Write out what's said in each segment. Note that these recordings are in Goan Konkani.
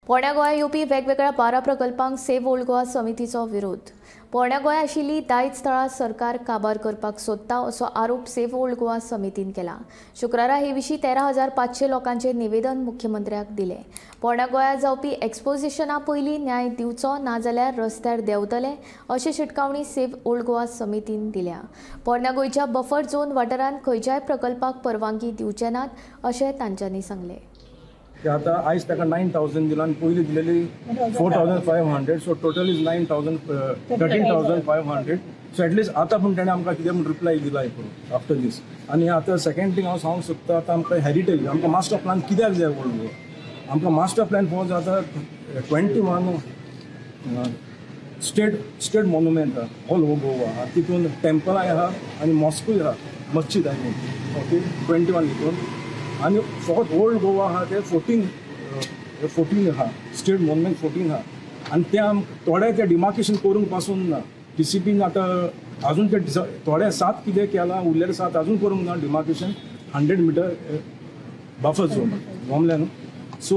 पोरण्या गोंया येवपी वेगवेगळ्या 12 प्रकल्पांक सेव्ह ओल्ड गोवा समितीचो विरोध. पोरण्या गोंया आशिल्ली दायज स्थळां सरकार काबार करपाक सोदता असो आरोप सेव्ह ओल्ड गोवा समितीन केला. शुक्रारा हे विशीं 13,500 लोकांचे निवेदन मुख्यमंत्र्याक दिलें. पोरण्या गोंया जावपी एक्सपोजिशना पयलीं न्याय दिवचो नाजाल्यार रस्त्यार देंवतले अशी शिटकावणी सेव्ह ओल्ड गोवा समितीन दिल्या. पोरण्या गोंयच्या बफर झोन वाठारांत खंयच्याय प्रकल्पाक परवानगी दिवचे नात अशें तांच्यांनी सांगलें. की आतां आयज ताका 9,000 दिला आनी पयलीं दिलेली 4,500, so total is 9,000, 13,500. So at least आतां पूण ताणें आमकां कितें म्हूण रिप्लाय दिला हें करून आफ्टर दीस. आनी आतां सेकंड थींग हांव सांगूंक सोदता, आतां आमकां हेरिटेज, आमकां मास्टर प्लान कित्याक जाय ओल्ड गोवा? आमकां मास्टर प्लान पळोवंक जाय. आतां 21 स्टेट मोन्युमेंट आहा ऑल ओवर गोवा, तितून टेम्पलांय आहा आनी मॉस्कूय आहा, मस्जिद I mean, okay, 21 हितून. आनी फकत ओल्ड गोवा आहा ते 14 आहा, स्टेट मोन्युमेंट 14 आहा. आनी ते आमकां थोडे ते डिमार्केशन करूंक पासून ना. टीसीपीन आतां अजून ते थोडे 7 कितें केलां, उरलेले 7 अजून करूंक ना demarcation, 100 metre buffer zone जमलें न्हू. सो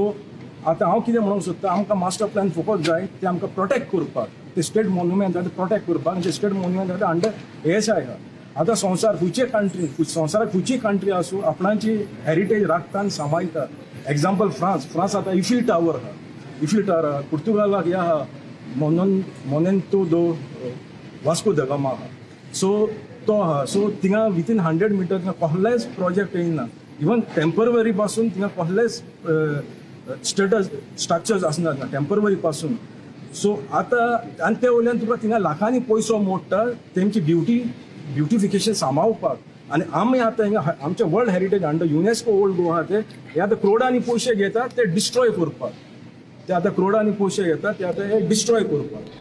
आतां हांव कितें म्हणूंक सोदता, आमकां मास्टर प्लॅन फकत जाय ते आमकां प्रोटेक्ट करपाक, ते स्टेट मोन्युमेंट आहा ते प्रोटेक्ट करपाक. आनी ते स्टेट मोन्युमेंट आहा ते अंडर एएसआय आहा. आतां संवसार खंयचे कंट्री, संवसाराक खंयची कंट्री आसूं आपणाची हेरिटेज राखता आनी सांबाळटा. एग्जाम्पल फ्रांस, फ्रांस आतां इफिल टावर आहा, इफिल टावर आहा. पुर्तुगालाक हे आहा, मोनेंतो दो वास्को the Gama आहा, सो तो आहा. सो थिंगा विथीन 100 मिटर थिंगा कसलेच प्रोजेक्ट येयना, इवन टेम्पररी पासून थिंगा कसलेच स्टेटस स्ट्रक्चर्स आसना टेम्पररी पासून. सो आतां आनी ते वयल्यान तुका थिंगा लाखांनी पयसो मोडटा तेमची ब्युटिफिकेशन सांबाळपाक. आनी आमी आतां हिंगा आमचे world heritage under UNESCO old Goa आहा ते हे आतां क्रोडांनी पयशे घेतात ते डिस्ट्रॉय करपाक, ते आतां क्रोडांनी पयशे घेतात ते आतां हे डिस्ट्रॉय करपाक.